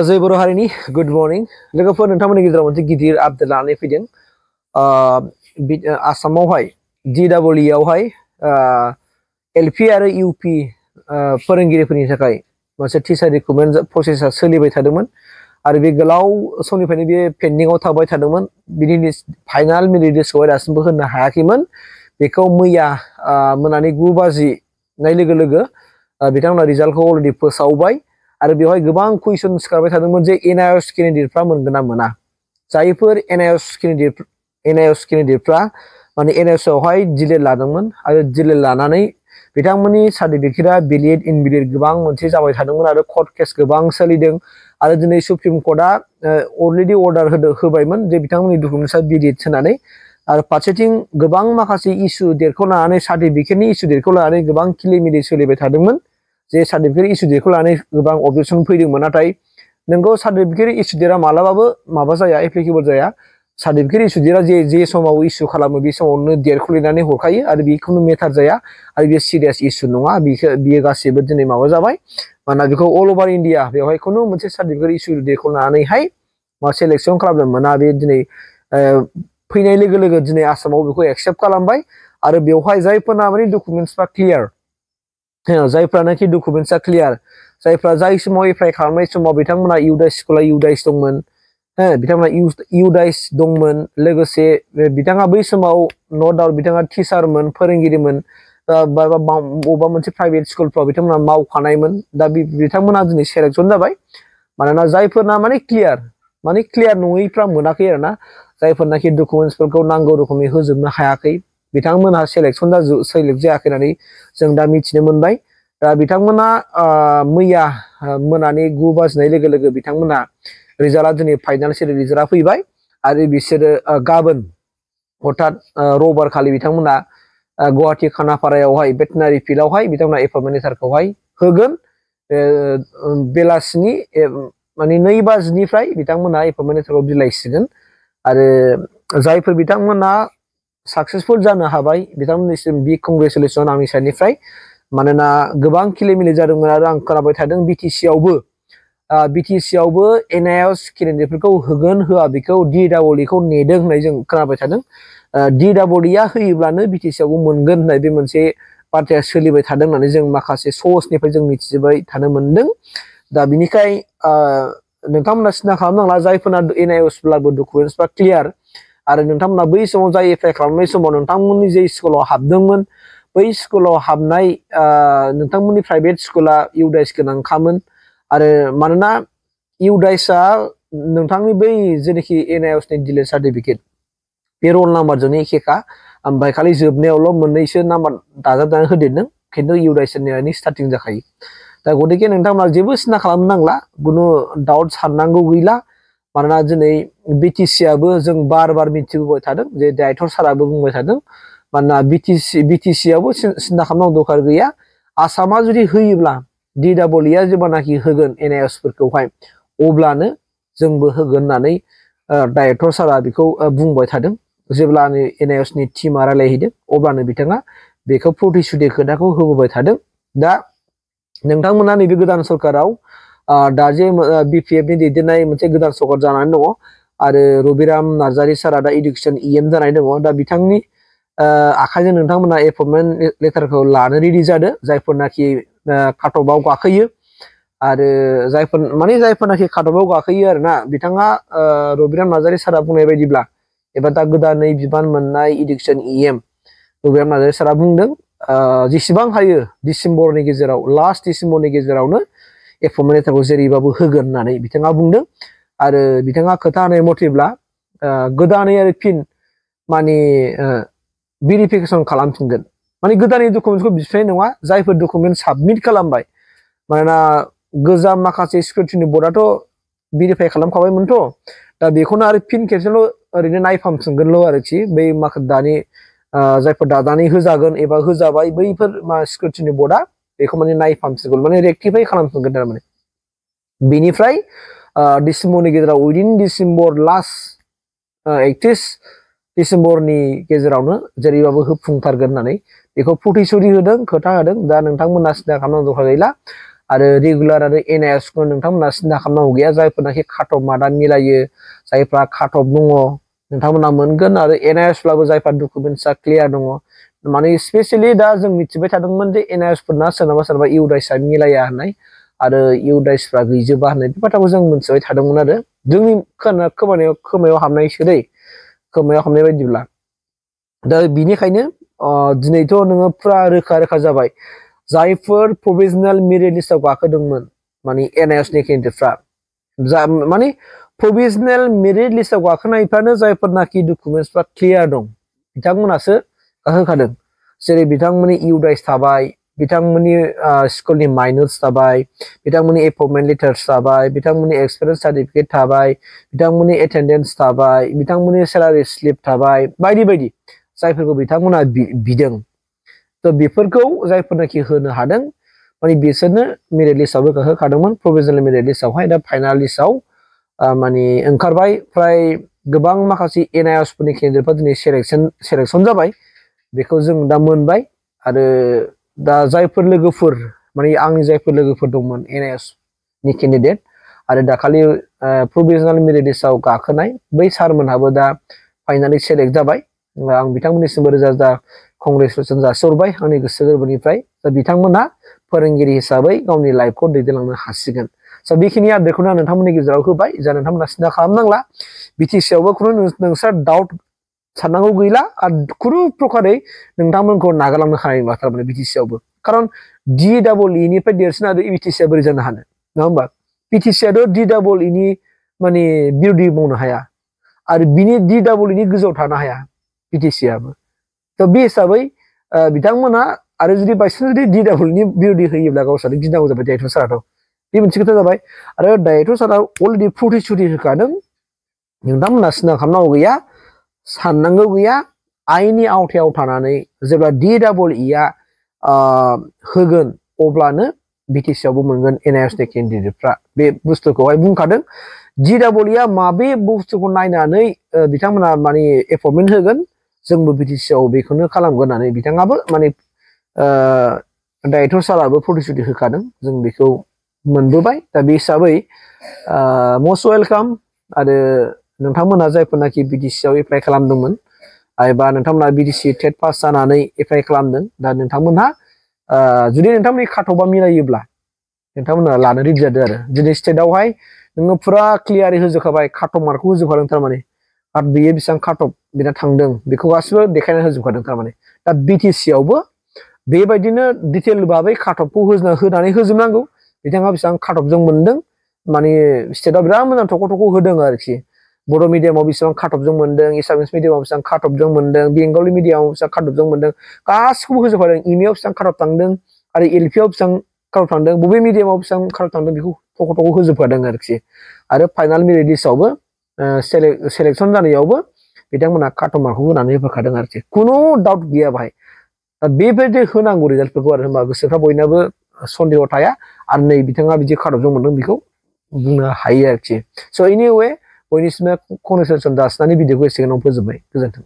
जय बर' हारिनि good morning लोगोफोर नोंथांमोननि गेजेराव मोनसे गिदिर आपडेट लानानै फैदों आसामावहाय DEE आवहाय LP आरो UP फोरोंगिरिफोरनि थाखाय मोनसे टिचार रिक्रुटमेन्ट प्रसेसआ सोलिबाय थादोंमोन आरो बे गोलाव समनिफ्रायनो बे पेन्डिंआव थाबाय थादोंमोन बिनि फाइनाल मेरिट लिस्टखौ दासिमबो होनो हायाखैमोन बेखौ मैया मोनानि 9 बाजिनाय लोगो लोगो बिथांमोना रिजाल्टखौ अलरेडि फोसावबाय आरो बेवहाय गोबां कुइसन सिखारबाय थादोंमोन जे NIOS केन्डिडेटफ्रा मोनगोन ना मोना जायफोर NIOS केन्डिडेटफ्रा माने NIOS आवहाय डिले लादोंमोन आरो डिले लानानै बिथांमोननि सार्टिफिकेटआ भेलिड इनभेलिड गोबां मोनसे जाबाय थादोंमोन आरो कर्ट केस गोबां सोलिदों आरो दिनै सुप्रिम कर्टआ अलरेडि अर्डार होबायमोन जे बिथांमोननि डकुमेन्टसा भेलिड होनानै आरो फारसेथिं गोबां माखासे इस्यु डेटखौ लानानै सार्टिफिकेटनि इस्यु डेटखौ लानानै गोबां खिलिमिलि सोलिबाय थादोंमोन जे सार्टिफिकेट इस्यु डेटखौ लानानै गोबां अबजेक्सन फैदोंमोन नाथाय नोंगौ सार्टिफिकेट इस्यु डेटआ मालाबाबो माबा जाया एप्लिकेबल जाया सार्टिफिकेट इस्यु डेटआ जे समाव इस्यु खालामो बे समावनो डेटखौ लिरनानै हरखायो आरो बेखौनो मेटार जाया आरो बे सिरियास इस्यु नङा बियो गासिबो दिनै माबा जाबाय मानोना बेखौ अल ओभार इन्डिया बेवहाय खुनु मोनसे सार्टिफिकेट इस्यु डेटखौ लानानैहाय सेलेक्सन खालामनो मोना बे दिनै फैनाय लोगो लोगो दिनै आसामाव बेखौ एक्सेप्ट खालामबाय आरो बेवहाय जायफोरना माने डकुमेन्टसफ्रा क्लियार जायफ्रानाखि डकुमेन्टसा क्लियार जायफ्रा जाय समाव एप्लाइ खालामनाय समाव बिथांमोना इउडाइस दंमोन बिथांमोना इउडाइस दंमोन लोगोसे बिथाङा बै समाव नो डाउट बिथाङा टिचारमोन फोरोंगिरिमोन बबेबा मोनसे प्राइभेट स्कुलफ्राव बिथांमोना मावखानायमोन दा बिथांमोना दिनै सेलेक्सन जाबाय मानोना जायफोरना माने क्लियार नङैफ्रा मोनाखै आरोना जायफोरनाखि डकुमेन्टसफोरखौ नांगौ रोखोमै होजोबनो हायाखै बिथांमोनहा सेलेक्ट जायाखै होननानै जों दा मिथिनो मोनबाय दा बिथांमोना मैया मोनानि 9 बाजिनाय लोगो लोगो बिथांमोना रिजाल्टआ दिनै फाइनाल रिजाल्टआ फैबाय आरो बिसोरो गाबोन हठात रबिबार खालि बिथांमोना गुवाहाटी खानापारायावहाय भेटेनारि फिल्डआवहाय बिथांमोना एपइन्टमेन्ट लेटारखौहाय होगोन बेलासिनि माने 2 बाजिनिफ्राय बिथांमोना एपइन्टमेन्ट लेटारखौ बिलाइसिगोन आरो जायफोर बिथांमोना सक्सेसफुल जानो हाबाय बिथांमोननिसिम बिग कंग्रेचुलेसन आंनि साइडनिफ्राय मानोना गोबां खिलिमिलि जादोंमोन आरो आं खोनाबाय थादों BTC आवबो NIOS केन्डिडेटफोरखौ होगोन होआ बेखौ DEE खौ नेदों होननाय जों खोनाबाय थादों DEE होयोब्लानो BTC आवबो मोनगोन होननाय बे मोनसे बाथ्राया सोलिबाय थादों होननानै जों माखासे सर्सनिफ्राय जों मिथिबाय थानो मोनदों दा बिनिखाय नोंथांमोना सिन्था खालामनांला जायफोरना NIOSब्लाबो डकुमेन्टसफ्रा क्लियार आरो नोंथांमोना बै समाव जाय एप्लाइ खालामनाय समाव नोंथांमोननि जे स्कुलाव हाबदोंमोन बै स्कुलाव हाबनाय नोंथांमोननि प्राइभेट स्कुला इउडाइस गोनांखामोन आरो मानोना इउडाइसआ नोंथांनि बै जेनाखि NIOSनि डिलेट सार्टिफिकेट बे रल नाम्बारजोंनो एखेखा ओमफ्राय खालि जोबनायावल' मोननैसो नाम्बार दाजाबनानै होदेरदों खिन्थु इउडाइसनि स्टार्टिं जाखायो दा गतिके नोंथांमोना जेबो सिन्था खालामनो नांला खुनु डाउट साननांगौ गैला मानोना दिनै BTC आबो जों बार मिथिबोबाय थादों जे डाइरेक्टर साराबो बुंबाय थादों मानोना BTC आवबो सिन्था खालामनांगौ दरखार गैया आसामा जुदि होयोब्ला DEE जेब्लानाखि होगोन NIOSफोरखौहाय अब्लानो जोंबो होगोन होननानै डाइरेक्टर सारा बेखौ बुंबाय थादों जेब्लानो NIOSनि टिमा रायलायहैदों अब्लानो बिथाङा बेखौ प्रतिश्रुति खोथाखौ होबोबाय थादों दा नोंथांमोना नैबे गोदान सरकाराव दा जे BPFनि दैदेननाय मोनसे गोदान सरकार जानानै दङ आरो रबिराम नार्जारि सारा दा इडुकेसन EM जानानै दङ दा बिथांनि आखाइजों नोंथांमोना एपइन्टमेन्ट लेटारखौ लानो रेडि जादों जायफोरनाखि काटअफआव गाखोयो आरो जायफोरनाखि काटअफआव गाखोयो आरोना बिथाङा रबिराम नार्जारि सारा बुंनाय बायदिब्ला एबा दा गोदानै बिबान मोननाय इडुकेसन EM रबिराम नार्जारि सारा बुंदों जेसेबां हायो डिसेम्बरनि गेजेराव लास्ट डिसेम्बरनि गेजेरावनो एपइन्टमेन्ट लेटारखौ जेरैबाबो होगोन होननानै बिथाङा बुंदों आरो बिथाङा खोथा होनाय मथेब्ला गोदानै आरो फिन माने भेरिफिकेसन खालामफिनगोन माने गोदानै डकुमेन्टसखौ बिफिननाय नङा जायफोर डकुमेन्ट साबमिट खालामबाय मानोना गोजाम माखासे स्क्रुटिनि बर्डआथ' भेरिफाइ खालामखाबायमोनथ' दा बेखौनो आरो फिन खेबसेल' ओरैनो नायफामफिनगोनल' आरोखि बै दानि जायफोर दादानै होजागोन एबा होजाबाय बैफोर स्क्रुटिनि बर्डआ बेखौ माने नायफामफिनगोन माने रेक्टिफाइ खालामफिनगोन थारमाने बेनिफ्राय डिसेम्बरनि गेजेराव उइदिन डिसेम्बर लास्ट 31 डिसेम्बरनि गेजेरावनो जेरैबाबो होफुंथारगोन होननानै बेखौ प्रतिश्रुति होदों खोथा होदों दा नोंथांमोना सिन्था खालामनांगौ दरखार गैला आरो रेगुलार आरो एनआइएस खौ नोंथांमोना सिन्था खालामनांगौ गैया जायफोरनाखि काटअफ मार्कआ मिलायो जायफ्रा काटअफ दङ नोंथांमोना मोनगोन आरो एनआइएस ब्लाबो जायफ्रा डकुमेन्टसआ क्लियार दङ माने स्पेशली दा जों मिथिबाय थादोंमोन जे एनआइएस फोरना सोरनाबा सोरनाबा इउडाइसआ मिलाया होननाय आरो इउडाइसफ्रा गैजोबा होननाय बे बाथ्राखौ जों मिथिबाय थादोंमोन आरो जोंनि खोमायाव हाबनायसो दै खोमायाव हाबनाय बायदिब्ला दा बिनिखायनो दिनैथ' नोङो फुरा रोखा जाबाय जायफोर प्रभिजनेल मेरिट लिस्टआव गाखोदोंमोन माने एनआइएस नि केन्डिडेटफ्रा माने प्रभिजनेल मेरिट लिस्टआव गाखोनायफ्रानो जायफोरनाखि डकुमेन्टसफ्रा क्लियार दं बिथांमोनासो गाखोखादों जेरै बिथांमोननि इउडाइस थाबाय बिथांमोननि स्कुलनि माइनर्स थाबाय बिथांमोननि एपइन्टमेन्ट लेटार्स थाबाय बिथांमोननि एक्सपिरियेन्स सार्टिफिकेट थाबाय बिथांमोननि एटेन्डेन्स थाबाय बिथांमोननि सेलारि स्लिप थाबाय बायदि बायदि जायफोरखौ बिथांमोना बिदों थ' बेफोरखौ जायफोरनाखि होनो हादों माने बिसोरनो मेरिट लिस्टआवबो गाखोखादोंमोन प्रभिजनेल मेरिट लिस्टआवहाय दा फाइनाल लिस्टआव माने ओंखारबाय फ्राय गोबां माखासे एनआइएस फोरनि केन्डिडेटफोरा दिनै सेलेक्सन जाबाय बेखौ जों दा मोनबाय आरो दा जायफोर लोगोफोर माने आंनि जायफोर लोगोफोर दंमोन एनआइएस नि केन्डिडेट आरो दाखालि प्रभिजनेल मेरिट लिस्टआव गाखोनाय बै सारमोनहाबो दा फाइनालि सेलेक्ट जाबाय आं बिथांमोननिसिमबो रोजा कंग्रेचुलेसन जासिहरबाय आंनि गोसो गोरबोनिफ्राय दा बिथांमोना फोरोंगिरि हिसाबै गावनि लाइफखौ दैदेनलांनो हासिगोन स' बेखिनि आपडेटखौनो आं नोंथांमोननि गेजेराव होबाय जा नोंथांमोना सिन्था खालामनांला बिटिसि आवबो खुनु नोंसोर डाउट साननांगौ गैला आरो खुनु प्रकारै नोंथांमोनखौ नागारलांनो हानाय नङा थारमाने बिटिसि आवबो खारन DEE निफ्राय देरसिन आरो बिटिसि आ बोरै जानो हानो नङा होमबा बिटिसि आथ' DEE नि माने बिरोधि मावनो हाया आरो बिनि DEE नि गोजौआव थानो हाया बिटिसि आबो थ' बे हिसाबै बिथांमोना आरो जुदि बायसान्स जुदि DEE नि बिरोधि होयोब्ला गावसोर गिनांगौ जाबाय दायथ' साराथ' बे मोनसे खोथा जाबाय आरो दायथ' सारा अलरेडि प्रतिश्रुति होखादों नोंथांमोना सिन्था खालामनांगौ गैया साननांगौ गैया आइनि आवथायाव थानानै जेब्ला DEE आ होगोन अब्लानो बिटिसि आवबो मोनगोन एनआइएस नि केन्डिडेटफ्रा बे बुस्थुखौहाय बुंखादों DEE आ माबे बुस्थुखौ नायनानै बिथांमोना माने एपइन्टमेन्ट होगोन जोंबो बिटिसि आव बेखौनो खालामगोन होननानै बिथाङाबो माने दायथ' साराबो प्रतिश्रुति होखादों जों बेखौ मोनबोबाय दा बे हिसाबै मस्ट वेलकाम आरो नोंथांमोना जायफोरनाखि बिटिसि आव एप्लाइ खालामदोंमोन एबा नोंथांमोना बिटिसि टेट पास जानानै एप्लाइ खालामदों दा नोंथांमोनहा जुदि नोंथांमोननि काटअफआ मिलायोब्ला नोंथांमोना लानो रेडि जादों आरो दिनै स्टेटआवहाय नोङो फुरा क्लियारै होजोबखाबाय काटअफ मार्कखौ होजोबखादों थारमाने आरो बेयो बेसेबां काटअफ बिना थांदों बेखौ गासिबो देखायना होजोबखादों थारमाने दा बिटिसि आवबो बेबायदिनो डिटेल भाबै काटअफखौ होनानै होजोबनांगौ बिथाङा बेसेबां काटअफजों मोनदों माने स्टेटआव बिराद मोजां थख' होदों आरोखि बर' मिडियामाव बेसेबां काटअफजों मोनदों एसामिस मिडियामाव बेसेबां काटअफजों मोनदों बेंगलि मिडियामाव बेसेबां काटअफजों मोनदों गासिखौबो होजोबखादों इमेआव बेसेबां काटअफ थांदों आरो एलपि आव बेसेबां काटअफ थांदों बबे मिडियामाव बेसेबां काटअफ थांदों बेखौ थख' होजोबखादों आरोखि आरो फाइनाल मेरिट लिस्टआवबो सेलेक्सन जानायावबो बिथांमोना काटअफ मार्कखौ होनानै होफाखादों आरोखि खुनु डाउट गैया बाहाय दा बेबायदि होनांगौ रिजाल्टफोरखौ आरो होनबा गोसोफ्रा बयनाबो सन्देह थाया आरो नै बिथाङा बिदि काटअफजों मोनदों बेखौ बुंनो हायो आरोखि स' एनिवे बयनिसिमबो कनग्रेचुलेसन जासिनानै भिडिअखौ एसेबां फोजोबबाय गोजोन्थों।